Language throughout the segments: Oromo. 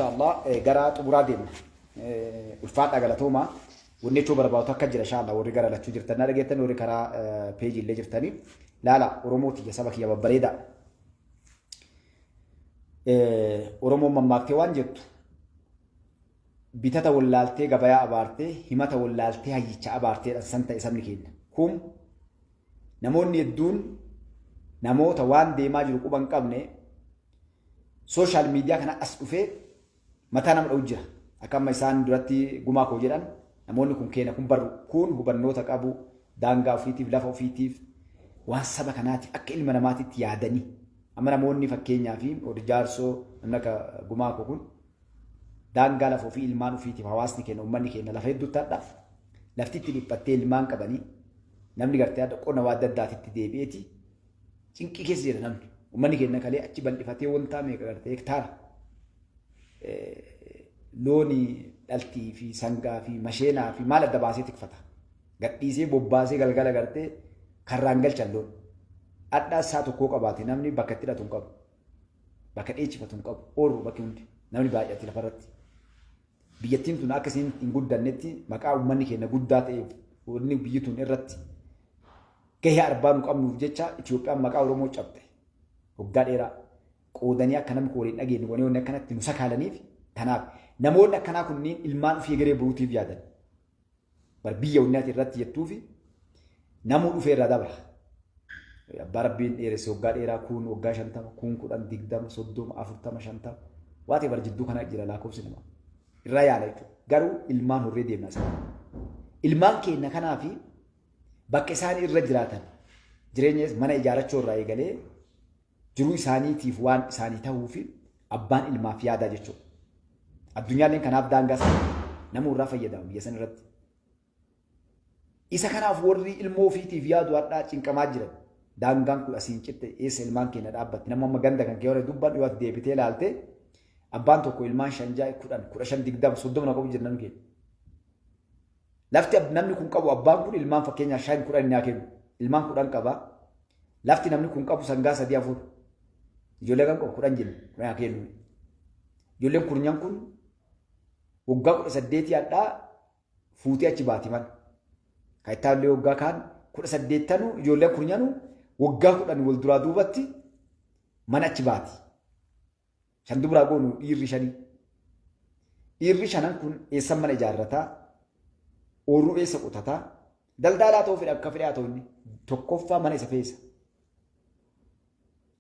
Inshaallah gara xumuraa deemna. Ulfaadhaa, galatoomaa. Wanni jechuu barbaadu akka jira, inshaallah, warri gara lachuu jirtan na dhageettan, warri karaa peejii illee jirtanii laala. Oromoo tiyya, saba kiyya babbareedaa. Oromoon mammaaktee waan jettu, bitata wallaaltee gabayaa abaartee, himata wallaaltee hayyicha abaarteedhaan san ta'e sabni keenya. Kun namoonni hedduun namoota waan deemaa jiru quba hin qabne social media kana as dhufee mataa nama dha'u jira. Akka amma isaan duratti gumaa koo jedhan, namoonni kun keena kun barru kun hubannoota qabu, daangaa ofiitiif, lafa ofiitiif, waan saba kanaatiif akka ilma namaatitti yaadanii. Amma namoonni fakkeenyaa fi warri jaarsoo, namni akka gumaa koo kun daangaa lafa ofii, ilmaan ofiitiif, hawaasni keenya, uummanni keenya lafa hedduutti hadha. Lafti itti dhiphattee ilmaan qabanii, namni gartee hadha qonna waa adda addaatitti deebi'eeti cinqii keessa jira namni. Uummanni keenya kalee achi bal'ifatee wanta meeqa gartee hektaara loonii dhaltii fi sangaa fi masheenaa fi maal adda baasee tikfata. Gadhiisee bobbaasee galgala gartee karraan galchan loon. Hadhaa isaa tokkoo qabaate namni bakka itti hidhatu hin qabu. Bakka dheechifatu hin qabu. Oorru bakki hundi namni baay'ate lafarratti. Biyyattiin tun akka isiin hin guddannetti maqaa uummanni keenya guddaa ta'eef, wanni biyyi tun irratti gahee arbaa nu qabnuuf jecha Itoophiyaan maqaa Oromoo cabxe. Waggaa dheeraa qoodanii akka namni waliin dhageenye wanni wanni akkanatti nu sakaalaniif. Kanaaf namoonni akkanaa kunniin ilmaan ofii egeree buruutiif yaadan. Bar biyya wanni ati irratti jettuufi namuu dhufee irraa dabra. Abbaa Rabbiin dheeresse waggaa dheeraa, kuun waggaa 50, kuun 10, 20, 30, 40, 50. Waa ta'e bar jidduu kana jira lakkoofsi namaa. Irraa yaala jechuudha. Garuu ilmaan horree deemna asii. Ilmaan keenya kanaafi bakka isaan irra jiraatan, jireenya mana ijaarachuu irraa eegalee jiruu isaaniitiif waan isaanii ta'uu fi abbaan ilmaaf yaadaa jechuudha. Addunyaalleen kanaaf daangaa sana nama irraa fayyadama biyya sana irratti. Isa kanaaf warri ilmoo ofiitiif yaadu hadhaa cinqamaa jiran. Daangaan kun asiin citte, eessa ilmaan keenya dhaabbatti? Nama amma ganda kan kee warra dubbadhu yoo ati deebitee ilaalte, abbaan tokko ilmaan 5, 6, 10, 15, 20, 30 na qabu jira namni keenya. Lafti namni kun qabu, abbaan kun ilmaan fakkeenyaaf 5, 10 inni haa kennu. Ilmaan 10 qaba. Lafti namni kun qabu sangaa sadii, afur. Ijoollee kam qabu? 10 jenna. 10 haa kennu. Ijoolleen kurnyan kun waggaa 18 hadhaa fuutee achi baati mana. Kan ittaallee waggaa kaan 18tanuu, ijoolleen kurnyanuu waggaa 10 wal duraa duubatti mana achi baati. Shan dubraa goonu dhiirri shanii. Dhiirri shanan kun eessan mana ijaarrataa? Oorruu eessa qotataa? Daldaalaa ta'uu fedha, akka fedhe haa ta'u, inni tokkoffaa mana isa feesa.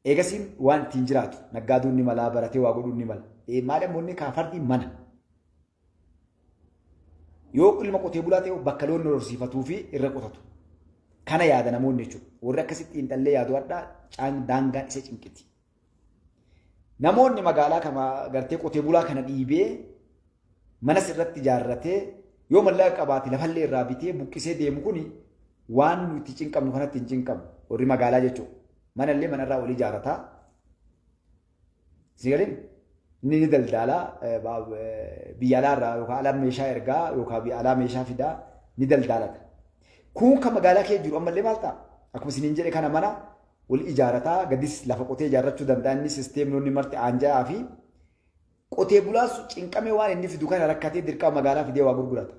Eegasiin waan ittiin jiraatu naggaaduun ni mala, baratee waa godhuun ni mala. Maali ammoo inni kaafardi mana. Yoo ilma qotee bulaa ta'e bakka loon horsiifatuu fi irra qotatu. Kana yaada namoonni jechuudha. Warri akkasitti xiinxallee yaadu hadhaa daangaan isa cinqiti. Namoonni magaalaa kama gartee qotee bulaa kana dhiibee manas irratti ijaarratee, yoo mallaqa qabaate lafallee irraa bitee buqqisee deemu kuni waan nuti cinqamnu kanatti hin cinqamu. Warri magaalaa jechuudha. Manallee manarraa ol ijaarrataa. Si galee inni ni daldalaa, biyya alaa irraa yookaan alaa meeshaa ergaa yookaan biyya alaa meeshaa fidaa ni daldalata. Kun kan magaalaa keessa jiru ammallee maal ta'a? Akkuma isiniin jedhe kana mana wal ijaarataa, gadis lafa qotee ijaarrachuu danda'a, inni sisteemnoonni marti aanja'aa fi qotee bulaas cinqamee waan inni fidu kana rakkatee dirqama magaalaa fidee waa gurgurata.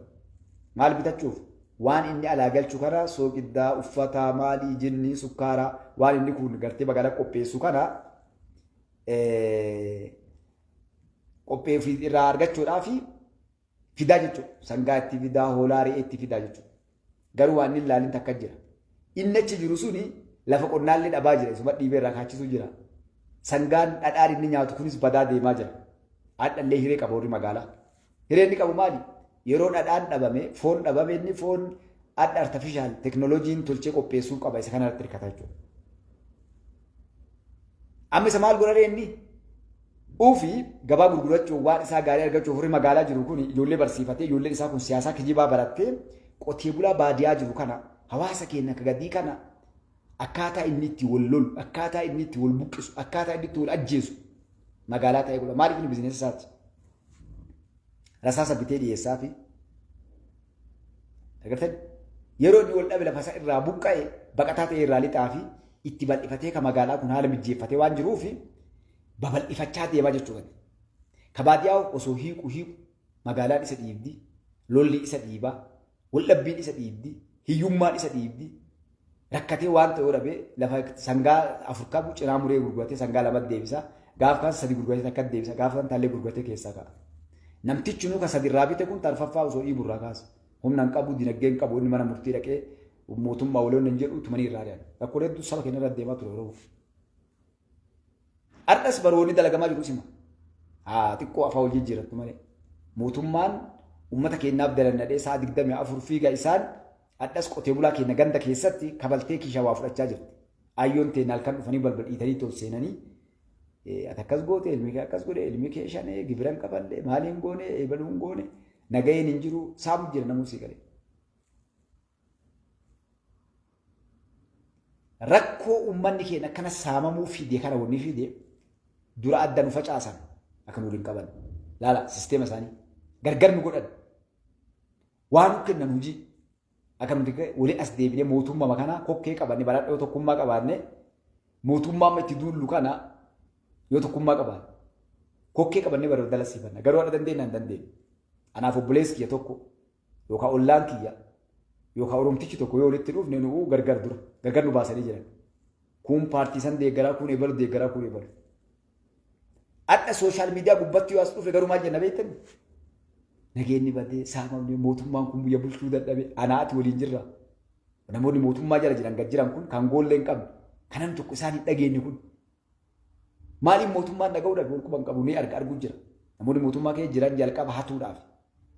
Maal bitachuuf? Waan inni alaa galchu kana, sooqiddaa, uffata, maalii, jinni, sukkaara, waan inni kun gartee magaalaa qopheessu kana qophee ofii irraa argachuudhaaf fidaa jechuudha. Sangaa itti fidaa, hoolaa, re'ee itti fidaa jechuudha. Garuu waan inni ilaalin takka jira. Inni achi jiru suni lafa qonnaallee dhabaa jira. Isuma dhiibee irraa kaachisuu jira. Sangaan dhadhaan inni nyaatu kunis badaa deemaa jira. Hadhallee hiree qaba warri magaalaa. Hiree inni qabu maali? Yeroo dhadhaan dhabame, foon dhabame, inni foon adda artificial teknooloojiin tolchee qopheessuu qaba, isa kanarratti hirkata jechuudha. Amma isa maal godhare inni? Ufi gabaa gurgurachuuf, waan isaa gaarii argachuuf, warri magaalaa jiru kun ijoollee barsiifatee, ijoolleen isaa kun siyaasaa kijibaa barattee qotee bulaa baadiyaa jiru kana, hawaasa keenya akka gadii kana, akkaataa inni itti wal lolu, akkaataa inni itti wal buqqisu, akkaataa inni itti wal ajjeesu magaalaa ta'ee godha. Maaliif? Inni bizineesa isaati? Rasaasa bitee dhiyeessaa fi agartani yeroo inni wal dhabe lafa isaa irraa buqqa'e, baqataa ta'e irraa lixaa fi itti bal'ifatee ka magaalaa kun haala mijjeeffatee waan jiruuf babal'ifachaa deemaa jechuudha. Ka baadiyyaa osoo hiiqu hiiqu magaalaan isa dhiibdi, lolli isa dhiiba, waldhabbiin isa dhiibdi, hiyyummaan isa dhiibdi. Rakkatee waan ta'uu dhabee lafa sangaa 4 qabu cinaa muree gurguratee sangaa 2 deebisa. Gaaf kaan 3 gurguratee takka deebisa. Gaaf kaan taallee gurguratee keessaa ka'a. Namtichi nu kan 3 irraa bite kun tarfaffaa osoo dhiibu irraa kaasa. Humna hin qabu, dinagdee hin qabu, inni mana murtii dhaqee mootummaa waliin hin jedhu tumanii irraa ari'an. Rakkoolee hedduu saba keenya irra deemaa ture Oromoo. Har'as baroonni dalagamaa jiru sima. Haa xiqqoo afaan wal jijjiirattu malee. Mootummaan uummata keenyaaf dalannadhee sa'a 24 fiiga isaan hadhas qotee bulaa keenya ganda keessatti kabaltee kiishaa waa fudhachaa jirti. Ayyoon teenya halkan dhufanii balbal dhiitanii tol seenanii ati akkas goote, ilmi kee akkas godhe, ilmi kee shanee gibira hin kafalle, maaliin goone, eebaluu hin goone, nagaheen hin jiru, saamu jira namuu sii galee. Rakkoo uummanni keenya akkana saamamuu fide kana wanni fide dura adda nu facaasan akka nu waliin qaban. Laala sisteema isaanii gargar nu godhan. Waa nu kennan hojii akka nuti waliin as deebinee mootummaa kana kokkee qabanne baradhoo tokkummaa qabaanne mootummaa amma itti duullu kana yoo tokkummaa qabaanne kokkee qabannee bara dalasiifanna. Garuu har'a dandeenya hin dandeenye. Anaaf obboleessi kiyya tokko yookaan ollaan kiyya yookaan oromtichi tokko yoo walitti dhufne nu gargar dura gargar nu baasanii jiran. Kun paartii san deeggaraa, kun ebalu deeggaraa, kun ebalu. Hadha sooshaal miidiyaa gubbatti yoo as dhufe garuu maal jenna beektan? Nageenyi badee saamamne, mootummaan kun biyya bulchuu dadhabe, anaa ati waliin jirra. Namoonni mootummaa jala jiran gad jiran kun kan goollee hin qabne kan namni tokko isaan hin dhageenye kun maaliif mootummaan dhaga'uu dhabe wal quban qabu ni arga arguu jira. Namoonni mootummaa keessa jiran jalqaba hatuudhaaf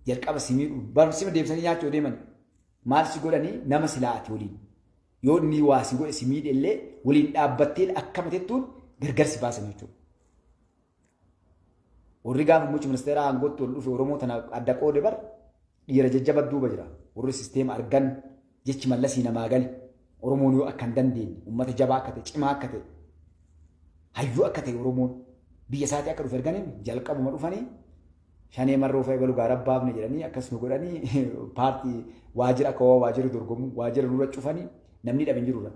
jalqaba si miidhuu barumsima deebisanii nyaachuu deeman maal si godhanii nama silaa ati waliin yoo inni waa si godhe si miidhe illee waliin dhaabbattee akka matettuun gargar si baasan jechuudha. Warri gaafa muummichi ministeeraa aangootti ol dhufe Oromoo tana adda qoode bar dhiira jajjaba duuba jira. Warri sisteema argan jechi Mallasii namaa gale Oromoon yoo akka hin dandeenye uummata jabaa akka ta'e cimaa akka ta'e hayyuu akka ta'e Oromoon biyya isaatii akka dhufe arganiin jalqabuma dhufanii shanee marroo fa'i balu gaara baafne jedhanii akkas nu godhanii paartii waajjira akka waa waajjira dorgomu waajjira nurra cufanii namni dhabe hin jirudha.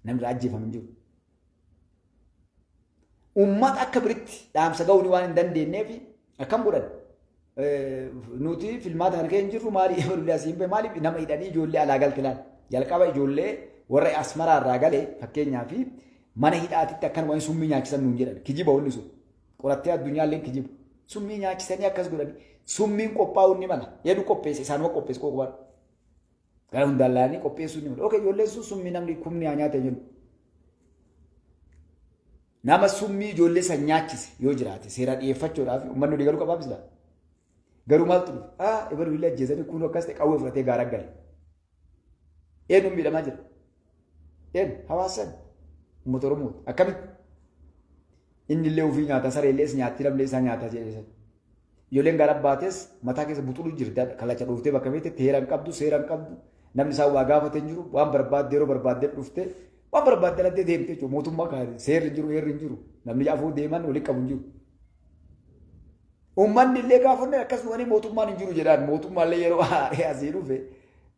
Namni irraa ajjeefame hin jiru. Uummata akka biritti dhaamsa ga'uun waan hin dandeenyeef akkam godhan. Nuti filmaata kana keessa hin jirru maali ebalullee asii hin bahe maaliif nama hidhanii ijoollee alaa galte laal. Jalqaba ijoollee warra Asmaraa irraa gale fakkeenyaaf mana hidhaatitti akkan waan summii nyaachisan nuun jedhan kijiba wanni sun. Qorattee addunyaallee kijiba. Summii nyaachisanii akkas godhani. Summiin qophaa'uun ni mala. Eedu qopheesse isaanuma qopheesse qoqoban. Gara hundaan laalanii qopheessuun ni mala. Okey ijoolleen sun summii namni kumni haa nyaate jennu. Nama summii ijoollee san nyaachise yoo jiraate seera dhiyeeffachuudhaaf uummanni walii galuu qabaa bisilaa. Garuu maaltu dhufe? Ah, ebalu illee ajjeesanii kun akkas ta'e qawwee fudhatee gaara gale. Eenyuun miidhamaa jira? Eenyu? Hawaasan. Uummata Oromooti. Akkamitti? Inni illee ofii nyaata, saree illee nyaatti, namni isaa nyaata jedhee san. Ijoolleen gaara baates mataa keessa buxulu jirti. Kallacha dhooftee bakka feete teera hin qabdu, seera hin qabdu. Namni isaan waa gaafate hin jiru. Waan barbaadde yeroo barbaadde dhufte waan barbaadde alattee deemte jechuudha. Mootummaa kaa'e seerri hin jiru, heerri hin jiru. Namni afuu deeman walitti qabu hin jiru. Uummanni illee gaafanne akkas dhufanii mootummaan hin jiru jedhaan mootummaan illee yeroo haaree asii dhufe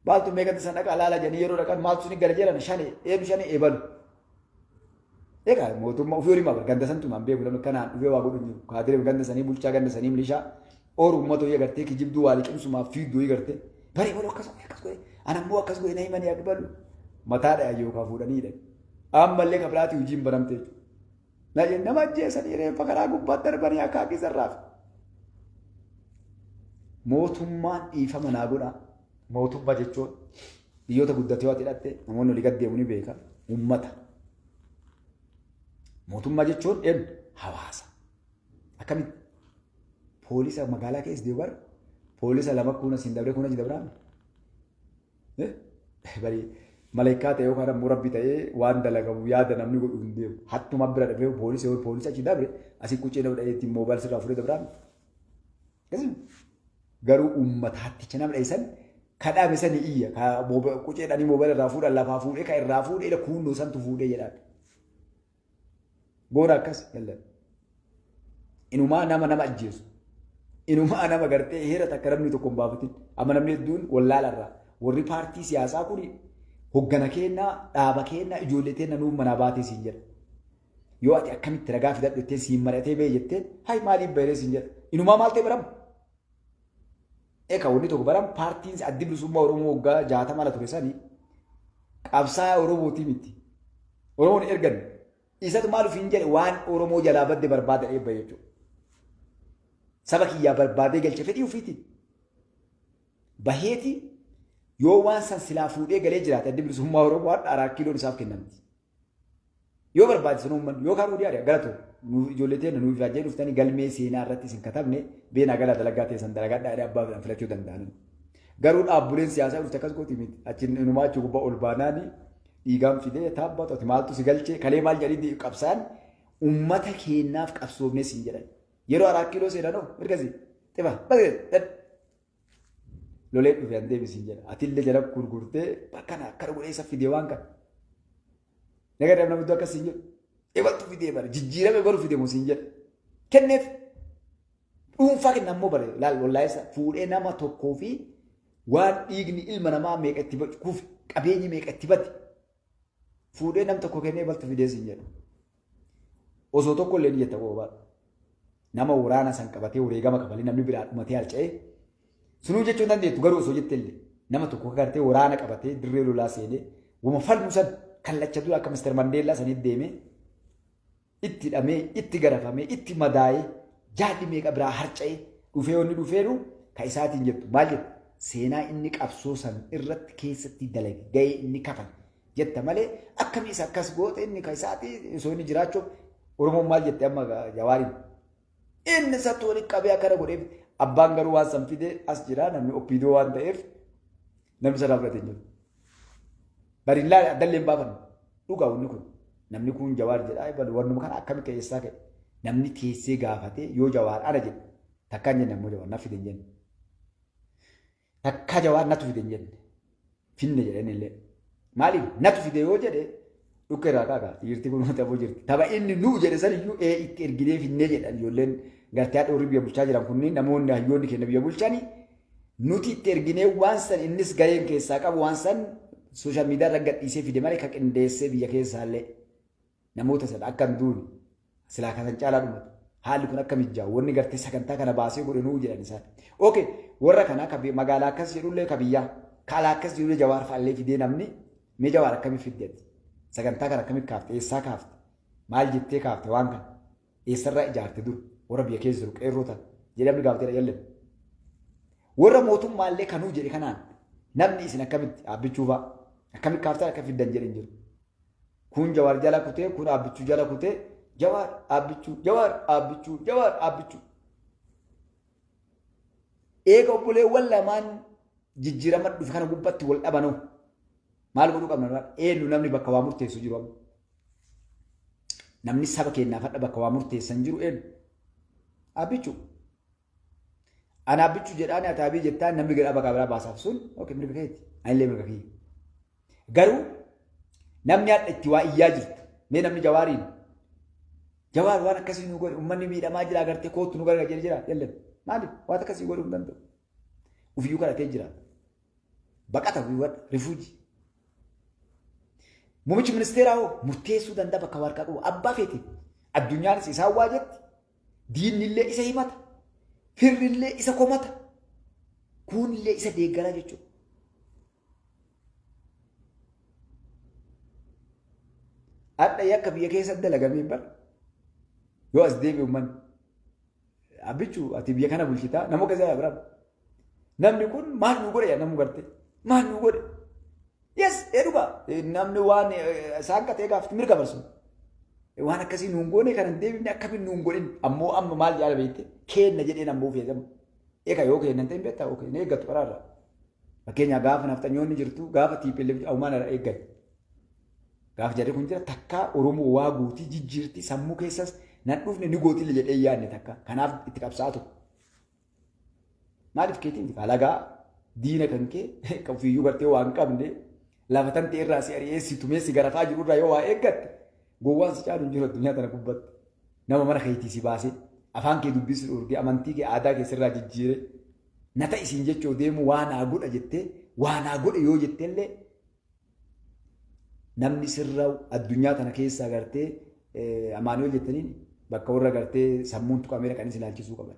maaltu meeqatti san dhaqa laala jedhanii yeroo dhaqan maaltu ni gala jedhan shane eenu shane eebalu. Egaa mootummaa ofii horii maal ganda santu maan beeku namni kanaan dhufee waa godhu hin jiru. Kaadiree ganda sanii bulchaa ganda sanii milishaa ooru uummata horii agartee kijibduu waa liqimsumaaf fiigduu horii gartee bari balu akkas godhe akkas godhe ana immoo akkas godhe na himanii akka balu mataa dhaya yookaan fuudhanii hidhan. Ammallee kabiraatii hojiin baramte jechuudha. Na nama ajjeesanii reeffa karaa gubbaatti darbanii akka haqisarraaf. Mootummaan dhiifama naa godhaa. Mootummaa jechuun biyyoota guddatee waa hidhatte namoonni olii gad deemu ni beeka. Uummata. Mootummaa jechuun eenyu? Hawaasa. Akkamitti? Poolisa magaalaa keessa deemu bara poolisa lama kun asiin dabree kun achi dabraa. Bari malaayikaa ta'e yookaan ammoo rabbi ta'ee waan dalagamu yaada namni godhu hin deemu. Hattuma bira dhufee poolisa yoo poolisa achi dabre asii quccee nama dhahee ittiin moobaayil sirraa fuudhee dabraa. Garuu uummata hatticha nama dhahisan kadhaame sani iyya quceedhanii moobaayil irraa fuudhan lafaa fuudhee kan irraa fuudhee kuunnoo santu fuudhee jedhaan. Goona akkas yallan. Inumaa nama nama ajjeesu. Inumaa nama gartee heera takka namni tokko hin baafatin. Amma namni hedduun wallaala irraa. Warri paartii siyaasaa kun hoggana keennaa, dhaaba keennaa, ijoollee teenna nuuf manaa baatee siin jedha. Yoo ati akkamitti ragaa fidadhu jettee siin mari'atee ba'e jettee hay maaliif bahee siin jedha. Inumaa maal ta'e baramu? Egaa wanni tokko baram paartiin Addi Bilisummaa Oromoo waggaa 60 ala ture sani qabsaa'aa Oromootii miti. Oromoon ergan isatu maal ofiin jedhe waan Oromoo jalaa badde barbaada eebba jechuudha. Saba kiyyaa barbaadee galche fedhii ofiitiin. Baheeti yoo waan san silaa fuudhee galee jiraate Addi Bilisummaa Oromoo har'a Araa Kiiloon isaaf kennamti. Yoo barbaade sun uummanni yookaan odii ari'a galatu nu ijoollee teenya nuuf ifaajjee dhuftanii galmee seenaa irratti isin katabne beenaa galaa dalagaa teessan dalagadhaa jedhee abbaa fedhan filachuu danda'an. Garuu dhaabbileen siyaasaa dhufte akkas gooti miti. Achi inumaa achi gubbaa ol baanaani dhiigaan fidee taabbatu ati maaltu si galchee kalee maal jedhanii qabsaan uummata keenyaaf qabsoofnee siin jedhan. Yeroo Araa Kiiloo seenanoo mirgasi xiba lolee dhufe an deebisiin jedha. Atillee jala gurgurtee bakkana akkana godhee isa fidee waan kana. Naga namni iddoo akkas siin jedhu. Ebaltu fidee bare jijjiirame baru fide moo siin jedha. Kenneef dhuunfaa kenna ammoo bare laal wallaahi isa fuudhee nama tokkoo fi waan dhiigni ilma namaa meeqa itti kufe qabeenyi meeqa itti bade fuudhee nam tokko kennee ebaltu fidee siin jedha. Osoo tokko illee ni jetta qoobaa. Nama waraana san qabatee wareegama kafalee namni biraa dhumatee harca'ee sunuu jechuu hin dandeettu garuu osoo jette illee nama tokko gartee waraana qabatee dirree lolaa seenee wama falmu san kallacha dura akka Mr. Mandeellaa sanitti deemee itti hidhamee itti garafamee itti madaa'ee jaalli meeqa biraa harca'ee dhufee wanni dhufeeru ka isaatiin jettu maal jettu seenaa inni qabsoo san irratti keessatti dalage gahee inni kafale jetta malee akkamii isa akkas goote inni ka isaati osoo inni jiraachuuf Oromoon maal jette amma Jawaariin inni isatti walitti qabee akkana godheef abbaan garuu waan san fide as jira namni oppiidoo waan ta'eef namni sana fudhate hin jiru. Barillaa addallee hin baafannu dhugaa wanni kun namni kun Jawaar jedhaa balu wannuma kana akkami ka'eessaa ka'e namni teessee gaafatee yoo Jawaar ana jedhe takkaan jenne ammoo Jawaar na fide hin jenne. Takkaa Jawaar natu fide hin jenne. Finne jedhe inni illee. Maaliif natu fide yoo jedhe dhukkee irraa kaakaa dhiirti kun taphu jirti. Tapha inni nu jedhe san iyyuu ee itti erginee finnee jedhan ijoolleen gartee haadha warri biyya bulchaa jiran kunniin namoonni hayyoonni keenya biyya bulchani nuti itti erginee waan san innis gaheen keessaa qabu waan san sooshaal miidiyaa irra gadhiisee fide malee ka qindeessee biyya keessaallee namoota sana akka hin duune silaa kasan caalaa dhumatu. Haalli kun akka mijjaa'u wanni gartee sagantaa kana baasee godhe nuu jedhan isaan. Okay, warra kana ka magaalaa akkas jedhullee ka biyyaa ka alaa akkas jedhullee Jawaar fa'allee fidee namni mee Jawaar akkamii fidde ati? Sagantaa kana akkamii kaafte? Eessaa kaafte? Maal jettee kaafte waan kana? Eessarraa ijaarte dur warra biyya keessa jiru qeerroo tana jedhee namni gaafatee dha jallee. Warra mootummaallee kanuu jedhe kanaan namni isin akkamitti dhaabbichuu fa'a akkamitti kaaftan akka fiddan jedhe hin jiru. Kun Jawaar jala kutee, kun Aabbichuu jala kutee, Jawaar Aabbichuu, Jawaar Aabbichuu, Jawaar Aabbichuu. Eega obboleewwan lamaan jijjiirama dhufe kana gubbatti wal dhabanoo maal godhuu qabna? Eenyu namni bakka waa murteessu jiru amma? Namni saba keenyaaf hadha bakka waa murteessan jiru eenyu? Aabbichuu. Ana Aabbichuu jedhaan ati Abii jettaan namni gara bakka biraa baasaaf sun okay mirga keeti. Anillee mirga kiyya. Garuu namni hadha itti waa iyyaa jirtu mee namni Jawaariin Jawaar waan akkasii nu godhe uummanni miidhamaa jira agartee kootu nu gargaara jedhe jira jallan maaliif waan akkasii godhuu hin danda'u. Ufiyyuu kadhatee jira. Baqata ufiyyuu rifuuji. Muummichi ministeeraa hoo murteessuu danda'a bakka warqaa qabu abbaa feeti. Addunyaanis isaan waa jetti. Diinni illee isa himata. Firri illee isa komata. Kuunillee isa deeggaraa jechuudha. Hadha yakka biyya keessatti dalagamee bara. Yoo as deebi'u uummanni. Abbichuu ati biyya kana bulchitaa nama akkasii biraa. Namni kun maal nu godhe namni garte maal nu godhe. Yes ee dhugaa namni waan isaan qatee gaafatu mirga barsu. Waan akkasii nuun goone kana hin deebifne akkamiin nuun godhin ammoo amma maal jaala beekte keenna jedheen ammoo feesamu. Egaa yoo keenna hin ta'in beektaa okee hin eeggattu karaarraa. Fakkeenyaa gaafa nafxanyoonni jirtu gaafa TPLF aumaan irraa eeggan. Gaafa jarri kun jira takkaa Oromoo waa gootii jijjiirti sammuu keessas nan dhufne ni gootillee jedhee yaadne takka. Kanaaf itti qabsaa'aa ture. Maaliif keetiin alagaa diina kan kee kan ofiiyyuu gartee waa hin qabne lafa tan ta'e irraa si ari'ee si tumee si garafaa jiru irraa yoo waa eeggatte gowwaan si caalu hin jiru addunyaa tana gubbatti. Nama mana keetii si baasee afaan kee dubbisuu dhorgee amantii kee aadaa kee sirraa jijjiiree na ta'i siin jechuu deemu waa naa godha jettee waa naa godhe yoo jettellee namni sirra addunyaa tana keessaa gartee Amaanu'el jettaniin bakka warra gartee sammuun tuqamee dhaqanii ilaalchisuu qaban.